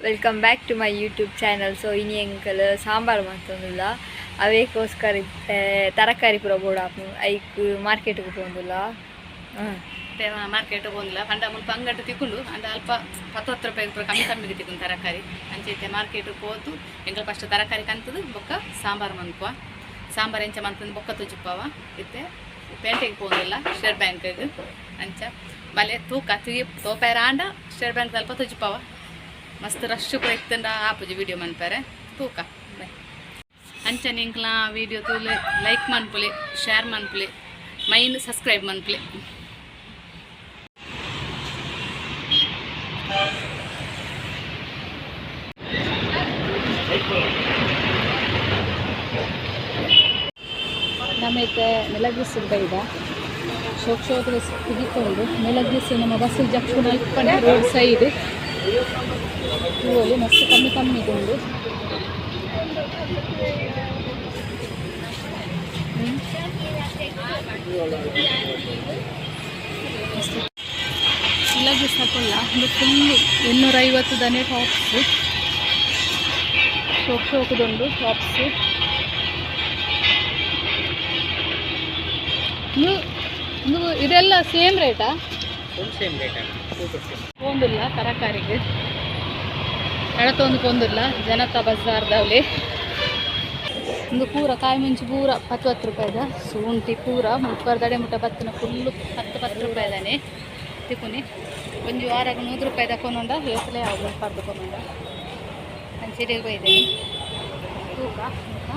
Welcome back to my YouTube channel. So ಇನಿ ಎಂಕಲ್ ಸಾಂಬಾರ್ ಮಂತೊಂದುಲ್ಲ, ಅವೇಕೋಸ್ಕರ ಇತ್ತೆ ತರಕಾರಿ ಪೂರ ಬೋಡಾಪುಂಡು, ಐಕ್ ಮಾರ್ಕೆಟ್ಗೆ ಪೋಂದುಲ್ಲ. ಮಾರ್ಕೆಟ್ ಪೋಂದಿಲ್ಲ ಪಂಡ ಮುಲ್ಪ ಅಂಗಡಿ ತಿಕ್ಕುಂಡು ಅಂಡ ಅಲ್ಪ 10 10 ರೂಪಾಯಿ ಪೂರ ಕಮ್ಮಿ ಕಮ್ಮಿಗೆ ತಿಕ್ಕುಂಡು ತರಕಾರಿ. ಅಂಚ ಮಾರ್ಕೆಟ್ ಪೋತು ಎಂಕಲ್ ಫಸ್ಟ್ ತರಕಾರಿ ಕಂತದು ಬೊಕ್ಕ ಸಾಂಬಾರ್ ಮನ್ಪುವ. ಸಾಂಬಾರ್ ಎಂಚ ಮಂತಂದು ಬೊಕ್ಕ ತೋಜಿಪ್ಪವ. ಇತ್ತೆ ಪೇಂಟೆಗೆ ಪೋಂದಿಲ್ಲ, ಸ್ಟೇಟ್ ಬ್ಯಾಂಕ್ಗೆ. ಅಂಚ ಬಲೆ ತೂಕ ತೂಯಿ ತೋಪೇರ ಆಂಡ ಸ್ಟೇಟ್ ಬ್ಯಾಂಕ್ ಅಲ್ಪ ತೋಜಿಪ್ಪವ. ಮಸ್ತ್ ರಶ್ ಪೂರ ಇತ್ತಂಡ ಆಪುಜಿ ವಿಡಿಯೋ ಮನ್ಪರೆ. ತೂಕ, ಬೈ. ಅಂಚನೆ ಎಂಕ್ಲ ವಿಡಿಯೋ ತೂಲೆ, ಲೈಕ್ ಮನ್ಪುಲೆ, ಶೇರ್ ಮನ್ಪುಲೆ, ಮೈನ್ ಸಬ್ಸ್ಕ್ರೈಬ್ ಮನ್ಪುಲೆ. ನಮ್ಮೈತೆ ಮೆಲಗ್ರಿಸ್ ಬೈದ ಶೋಕ್ ಶೋಕ್ ತಿಗಿಕೊಂಡು ಮೆಲಗ್ರಿಸ್. ನಮ್ಮ ಬಸ್ ಜಕ್ಷನ್ ಅಲ್ಪನೆ ರೋಡ್ ಸೈಡ್ ಹೂವಲ್ಲಿ ಮಸ್ತ್ ಕಮ್ಮಿ ಕಮ್ಮಿ ಉಂಡು. ಮೆಲಗ್ರಿಸ್ ಹಾಕೊಳ್ಳ ಒಂದು ಫುಲ್ಲು 250 ದನೆ ಟಾಪ್ಸ್. ಶೋಕ್ ಶೋಕದೊಂದು ಟಾಪ್ಸ್. ಇದು ಇದೆಲ್ಲ ಸೇಮ್ ರೇಟಾ? Same rate, 250. ಪೋಂದುಲ್ಲ ತರಕಾರಿಗೆ ನಡತೊಂದು ಪೊಂದುಲ್ಲ ಜನತಾ ಬಜಾರ್ದವ್ಲಿ. ಒಂದು ಪೂರ ಕಾಯಿ ಮುಂಚಿ ಪೂರ 10 10 ರೂಪಾಯಿದ. ಶುಂಠಿ ಪೂರ ಮುಪ್ಪರ್ದಡೆ ಮುಟ್ಟ ಬತ್ತಿನ ಫುಲ್ಲು 10 10 ರೂಪಾಯಿದಾನೆ ತಿಕುನಿ. ಒಂಜಿ ವಾರಾಗ 100 ರೂಪಾಯಿ ತಕೊಂಡ ಏತ್ಲೆ ಯಾವ ಮುಪ್ಪರ್ದು ಕೊನುಂಡ. ಅಂಚೆಡೆ ಬೈದೇನೆ. ತೂಕ ತೂಕ.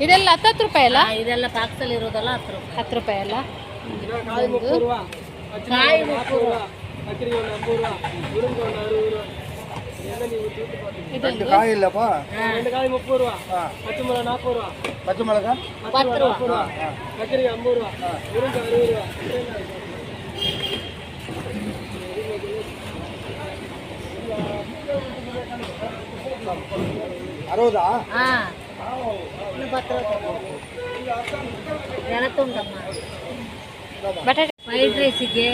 ಇದೆಲ್ಲ 10 10 ರೂಪಾಯಿ ಅಲ್ಲ? ಇದೆಲ್ಲ ಬಾಕ್ಸಲ್ಲಿ ಇರೋದಲ್ಲ, 10 ರೂಪಾಯಿ. 10 ರೂಪಾಯಿ ಅಲ್ಲ? ಇದೊಂದು ಕಾಯಿ 30 ರೂಪಾಯಿ. ಇದೊಂದು ಕಾಯಿ ಇಲ್ಲಪ್ಪ. ಕಾಯಿ 30 ರೂಪಾ, ಪಚ್ಚೆ ಮಿளகಾ 40 ರೂಪಾ. ಪಚ್ಚೆ ಮಿளகಾ? 10 ರೂಪಾಯಿ. கத்திரிக்காய் 50 ரூபா, முருங்கை 60 ரூபா. ಅರವದಾ? ಹಾ, ಇನ್ನು 10 ರೂಪಾಯಿ. ಉಂಟಮ್ಮ. ಬಟಾಟೆ. ಫ್ರೈಡ್ ರೈಸಿಗೆ,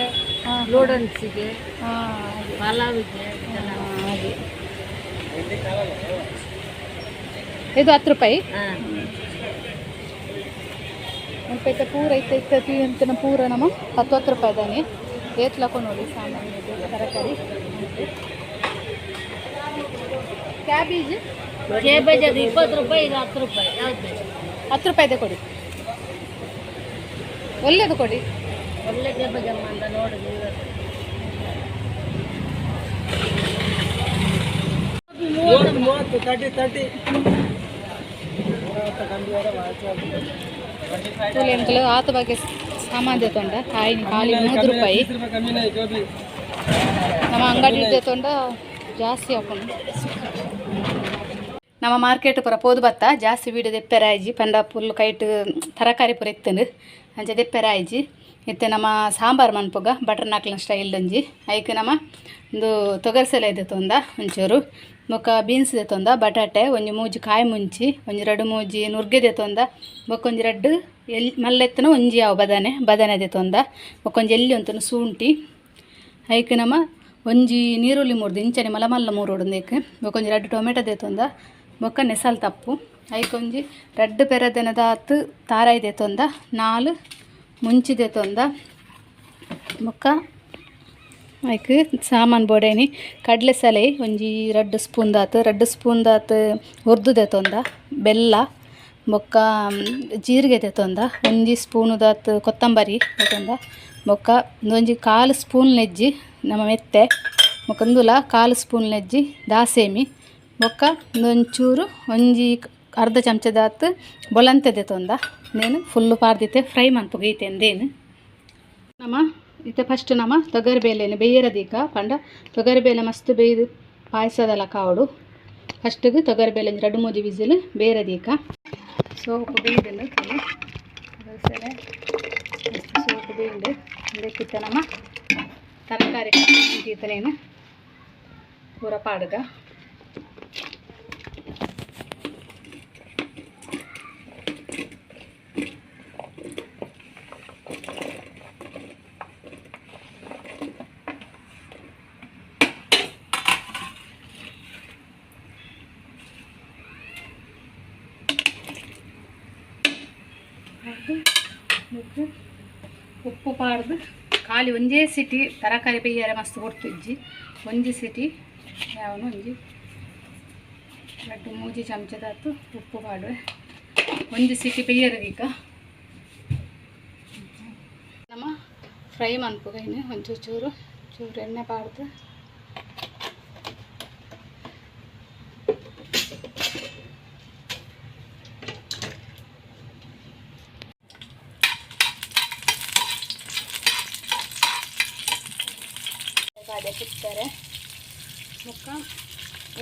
ನೂಡಲ್ಸಿಗೆ, ಪಲಾವಿಗೆ ಇದೆಲ್ಲ. ಹಾಗೆ ಇದು 10 ರೂಪಾಯಿ. ಹಾಂ. ಮುಲ್ಪ ಪೂರ ಇತ್ತ ಇತ್ತ ಅಂತಿನ ಪೂರ ನಮ್ಮ 10 10 ರೂಪಾಯಿ ದಾನೆ. ಏತ್ಲಕ ನೋಡಿ ಸಾಮಾನು ಇದು ತರಕಾರಿ. ಕ್ಯಾಬೇಜ್. ಕೇಬೇಜ್ ಅದು 20 ರೂಪಾಯಿ, ಇದು 10 ರೂಪಾಯಿ. ಯಾವ್ದು ಬೇಕು? 10 ರೂಪಾಯಿದೆ ಕೊಡಿ, ಒಳ್ಳೆಯದು ಕೊಡಿ. ಒಳ್ಳೆ ಕೇಬೇಜ್ ಅಮ್ಮ ಅಂತ ನೋಡಿ ನೀವೇ. 30 30, 30 30. ಎಂಕಲು ಆತ ಬಗ್ಗೆ ಸಾಮಾನು ತೊಂಡ ಕಾಯಿ ಖಾಲಿ 100 ರೂಪಾಯಿ. ರೂಪಾಯಿ ಕಮ್ಮಿ ಗೋಬಿ. ನಮ್ಮ ಅಂಗಡಿ ತೊಂಡ ಜಾಸ್ತಿ ಹಾಕೊಂಡು. ನಮ್ಮ ಮಾರ್ಕೆಟ್ ಪೂರ ಪೋದು ಬತ್ತ. ಜಾಸ್ತಿ ವೀಡಿಯೋ ದೆಪ್ಪೆರ ಆಯ್ಜಿ ಪಂಡ ಫುಲ್ ಕೈಟ್ ತರಕಾರಿ ಪೂರ ಇತ್ತಂಡು, ಅಂಚ ದೆಪ್ಪೆರ ಆಯ್ಜಿ. ಇತ್ತೆ ನಮ್ಮ ಸಾಂಬಾರ್ ಮನ್ಪುಗ ಬಟರ್ ನಾಕ್ಲಿನ ಸ್ಟೈಲ್ ಒಂಜಿ. ಐಕ್ ನಮ್ಮ ಒಂದು ತೊಗರ್ಸೆಲೆ ತೊಂದ ಒಂಚೂರು, ಬೊಕ್ಕ ಬೀನ್ಸ್ ತೊಂದ, ಬಟಾಟೆ, ಒಂಜಿ ಮೂಜಿ ಕಾಯಿ ಮುಂಚಿ, ಒಂಜಿ ರಡ್ಡು ಮೂಜಿ ನುರ್ಗೆ ತೊಂದ, ಬೊಕ್ಕ ಒಂಜಿ ರಡ್ಡು ಎಲ್ ಮಲ್ಲೆತ್ತನ ಒಂಜಿ ಯಾವ ಬದನೆ ಬದನೆ ತೊಂದ, ಬೊಕ್ಕ ಒಂಜಿ ಎಲ್ಲಿ ಒಂತನು ಶುಂಠಿ. ಐಕ್ ನಮ್ಮ ಒಂಜಿ ನೀರುಳ್ಳಿ ಮೂರ್ದು ಇಂಚನೆ ಮಲ್ಲ ಮಲ್ಲ ಮೂರೋಡು ಐಕ್, ಬೊಕ್ಕ ಒಂಜಿ ರಡ್ಡು ಟೊಮೆಟೊ ದೇತೊಂದ, ಬೊಕ್ಕ ನೆಸಲ್ ತಪ್ಪು. ಐಕ್ ಒಂಜಿ ರಡ್ಡು ಪೆರದೆನದಾತ್ ತಾರಾಯಿ ದೇತೊಂದ, ನಾಲ್ ಮುಂಚಿ ದೇತೊಂದ. ಬೊಕ್ಕ ಐಕ್ ಸಾಮಾನು ಬೋಡೇನಿ ಕಡಲೆ ಸಲೆ ಒಂಜಿ ರಡ್ಡು ಸ್ಪೂನ್ ದಾತ್, ರಡ್ಡು ಸ್ಪೂನ್ ದಾತ್ ಉರ್ದು ದೇತೊಂದ, ಬೆಲ್ಲ, ಬೊಕ್ಕ ಜೀರಿಗೆ ದೇತೊಂದ, ಒಂಜಿ ಸ್ಪೂನು ದಾತ್ ಕೊತ್ತಂಬರಿ ದೇತೊಂದ, ಬೊಕ್ಕ ಒಂಜಿ ಕಾಲು ಸ್ಪೂನ್ ನೆಜ್ಜಿ ನಮ್ಮ ಮೆತ್ತೆ, ಬೊಕ್ಕ ಉಂದುಲ ಕಾಲು ಸ್ಪೂನ್ ನೆಜ್ಜಿ ದಾಸೇಮಿ, ಬೊಕ್ಕ ಒಂಚೂರು ಒಂಜಿ ಅರ್ಧ ಚಮಚದಾತ್ ಬೊಲಂತೆ ದೆತೊಂದ. ನೇನು ಫುಲ್ಲು ಪಾರ್ದಿತ್ತೆ ಫ್ರೈ ಮನ್ಪುಗ ಈತೆ ಅಂದೇನು. ನಮ್ಮ ಇತ್ತೆ ಫಸ್ಟ್ ನಮ್ಮ ತೊಗರಿಬೇಳೆನ ಬೇಯರದೀಕ ಪಂಡ ತೊಗರಿಬೇಳೆ ಮಸ್ತ್ ಬೇಯ್ದು ಪಾಯಸದಲ್ಲ ಕಾವಡು. ಫಸ್ಟಿಗೆ ತೊಗರಿಬೇಳೆ ರಡ್ಡು ಮೂಜಿ ವಿಸಿಲ್ ಬೇಯರದೀಕ. ಸೋಪು ಬೇಯ್ದುಂಡು, ತೊಗರಿಬೇಳೆ ಸೋಪು ಬೇಯ್ದು ಇದಕ್ಕಿತ್ತ ನಮ್ಮ ತರಕಾರಿ ಈತನೇನು ಪೂರ ಪಾಡುಗ. ಪಾಡ್ದು ಉಪ್ಪು ಪಾಡ್ದು ಖಾಲಿ ಒಂಜೇ ಸಿಟಿ ತರಕಾರಿ ಬೇಯ್ಯರೆ ಮಸ್ತ್ ಕೊಡ್ತಿಜ್ಜಿ ಒಂಜಿ ಸಿಟಿ ಯಾವನು ಒಂಜಿ ರಡ್ಡು ಮೂಜಿ ಚಮಚದಾತು ಉಪ್ಪು ಪಾಡುವೆ ಒಂಜಿ ಸಿಟಿ ಬೇಯ್ಯರಗೀಗ ನಮ್ಮ ಫ್ರೈ ಮನ್ಪುಗ ಇನ್ನು ಒಂಚೂರು ಚೂರು ಚೂರು ಎಣ್ಣೆ ಪಾಡ್ದು ಪಾಡ್ಯ ಸಿಗ್ತಾರೆ ಮುಕ್ಕ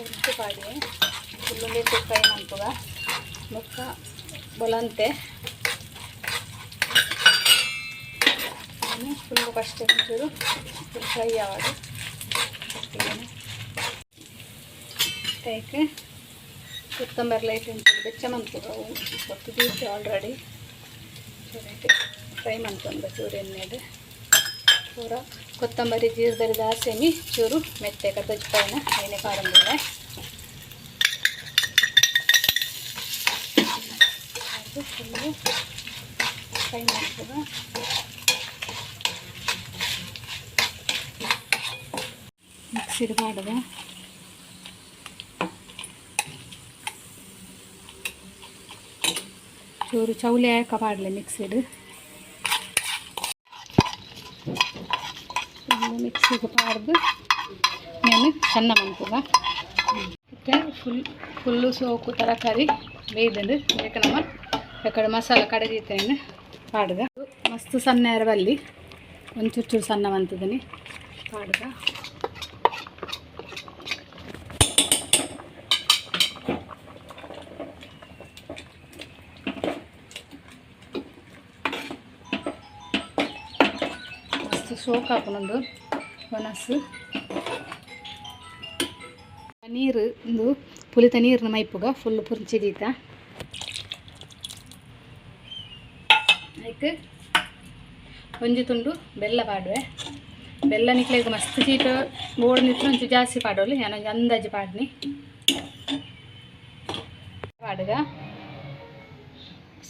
ಉದ್ದು ಪಾಡ್ಯ ಫುಲ್ಲುಂಡೆ ಫ್ರೈ ಮನ್ಪುಗ ಮುಕ್ಕ ಬೊಲಂತೆ ಫುಲ್ಲು ಫಸ್ಟ್ ಒಂಚೂರು ಫುಲ್ ಫ್ರೈ ಆವಡು ಟೈಕ್ ಕೊತ್ತಂಬರಿ ಲೈಟ್ ಒಂಚೂರು ಬೆಚ್ಚ ಮನ್ಪುಗ ಒತ್ತು ದೀರ್ತಿ ಆಲ್ರೆಡಿ ಚೂರು ಫ್ರೈ ಮನ್ಪೊಂದು ಚೂರು ಎಣ್ಣೆದು ಪೂರ ಕೊತ್ತಂಬರಿ ಜೀರದರಿ ದಾಸೆಮಿ ಚೂರು ಮೆತ್ತೆ ಕತ್ತಜ್ಪಾಯನ ಐನೆ ಪಾಡಂದಿಲ್ಲ ಅದು ಫುಲ್ಲು ಫ್ರೈ ಮಾಡ್ತದ ಮಿಕ್ಸಿಡ್ ಪಾಡದ ಚೂರು ಚೌಲಿ ಹಾಕ ಪಾಡಲೆ ಮಿಕ್ಸಿಡ್ ಮಿಕ್ಸಿಗೆ ಪಾಡ್ದು నేను ಸಣ್ಣ ಮನ್ಪುಗ ಮತ್ತು ಫುಲ್ ಫುಲ್ಲು ಸೋಕು ತರಕಾರಿ ಬೇಯ್ದಂಡು ಬೇಕ ನಮ್ಮ ಎಕಡೆ ಮಸಾಲ ಕಡೆದೀತೇನೆ ಪಾಡ್ಗ ಮಸ್ತ್ ಸಣ್ಣ ಎರಬಲ್ಲಿ ಒಂಚೂರು ಚೂರು ಸಣ್ಣ ಮಂತದನಿ ಪಾಡ್ಗ ಮಸ್ತ್ ಸೋಕು ಹಾಕೊಂಡು ಒಣಸು ನೀರು ಇಂದು ಪುಲಿತ ನೀರಿನ ಮೈಪುಗ ಫುಲ್ ಪುರ್ಚಿ ದೀತ ಐಕ್ ಒಂಜಿ ತುಂಡು ಬೆಲ್ಲ ಪಾಡುವೆ ಬೆಲ್ಲ ನಿಕ್ಲೆಗ್ ಮಸ್ತ್ ಚೀಟ ಬೋಡ್ ನಿತ್ರ ಒಂಚೂರು ಜಾಸ್ತಿ ಪಾಡೋಲಿ ಯಾನೊಂಜಿ ಅಂದಾಜು ಪಾಡ್ನಿ ಪಾಡುಗ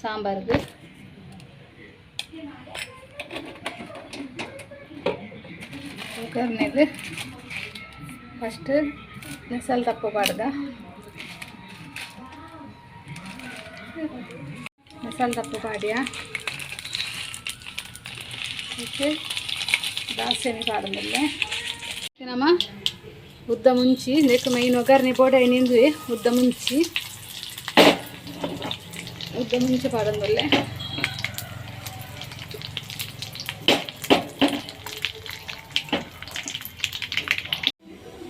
ಸಾಂಬಾರ್ದು ಒಗ್ಗರಣೆದು ಫಸ್ಟ್ ಮಸಾಲೆ ದಪ್ಪ ಪಾಡ್ದ ಮಸಾಲೆ ದಪ್ಪ ಪಾಡ್ಯ ಓಕೆ ದಾಸೆಮಿ ಪಾಡಂದಿಲ್ಲ ನಮ್ಮ ಉದ್ದ ಮುಂಚಿ ನೆಕ್ ಮೈನ್ ಒಗ್ಗರಣೆ ಬೋಡ ನಿಂದು ಉದ್ದ ಮುಂಚಿ ಉದ್ದ ಮುಂಚಿ ಪಾಡಂದಿಲ್ಲ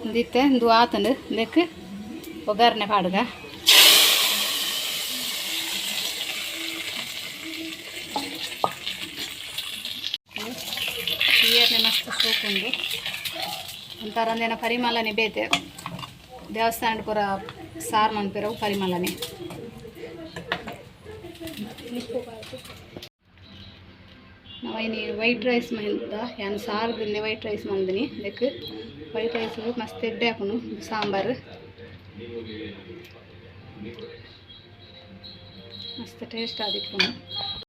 ಇಂದಿತ್ತೆ ಇಂದು ಆತಂಡು ಇಂದಕ್ಕೆ ಒಗ್ಗರಣೆ ಪಾಡುಗ ಈಯರ್ನೆ ಮಸ್ತ್ ಸೋಕುಂಡು ಒಂಥರ ಒಂದೇನ ಪರಿಮಳನೆ ಬೇತೆ ದೇವಸ್ಥಾನ ಪೂರ ಸಾರು ಮನ್ಪಿರವು ಪರಿಮಳನೆ ನಾವು ಇನಿ ವೈಟ್ ರೈಸ್ ಮಂದ ಯಾನ್ ಸಾರು ತಿಂದೆ ವೈಟ್ ರೈಸ್ ಮಂದಿನಿ ಅದಕ್ಕೆ ವೈಟ್ ರೈಸ್ ಮಸ್ತ್ ಎಡ್ಡೆ ಹಾಕುನು ಸಾಂಬಾರು ಮಸ್ತ್ ಟೇಸ್ಟ್ ಆದಿಪ್ಪುನು.